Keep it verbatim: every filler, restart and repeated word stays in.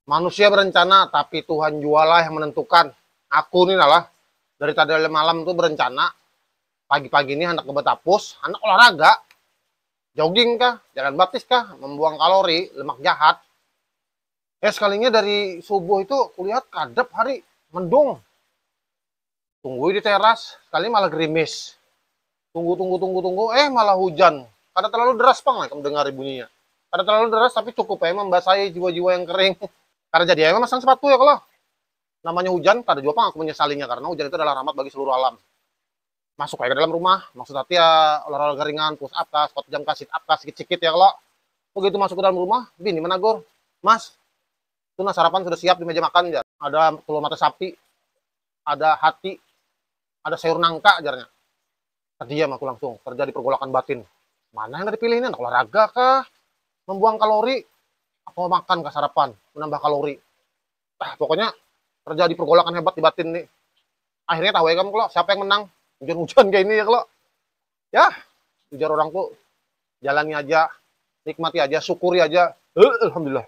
Manusia berencana, tapi Tuhan jualah yang menentukan. Aku nih lah, dari tadi malam tuh berencana, pagi-pagi ini hendak ke Betapus, hendak olahraga, jogging kah, jalan batis kah, membuang kalori, lemak jahat. Eh, sekalinya dari subuh itu kulihat kadap hari, mendung. Tunggu di teras, sekali malah gerimis. Tunggu, tunggu, tunggu, tunggu, eh, malah hujan. Kada terlalu deras pang lah, kamu dengar bunyinya. Kada terlalu deras, tapi cukup ya membasahi jiwa-jiwa yang kering. Kada jadi ya memasang sepatu ya kalau. Namanya hujan, kada jua pang aku menyesalinya, karena hujan itu adalah rahmat bagi seluruh alam. Masuk aja ke dalam rumah, maksud hati ya olahraga ringan, push up kah, squat jam kah, sit up kah, sikit-sikit ya kalau. Begitu masuk ke dalam rumah, bini menagur, "Mas, itu nah sarapan sudah siap di meja makan," jar. "Ada telur mata sapi, ada hati, ada sayur nangka," jarnya. Terdiam aku langsung, terjadi pergolakan batin. Mana yang dipilih ini? Hendak olahraga kah? Membuang kalori? Apa makan kah sarapan? Menambah kalori. Ah, pokoknya terjadi pergolakan hebat di batin nih. Akhirnya tahu ya kamu kalau siapa yang menang. Hujan-hujan kayak ini ya kalau. Ya, ujar orang tuh, jalani aja, nikmati aja, syukuri aja. Eh, alhamdulillah.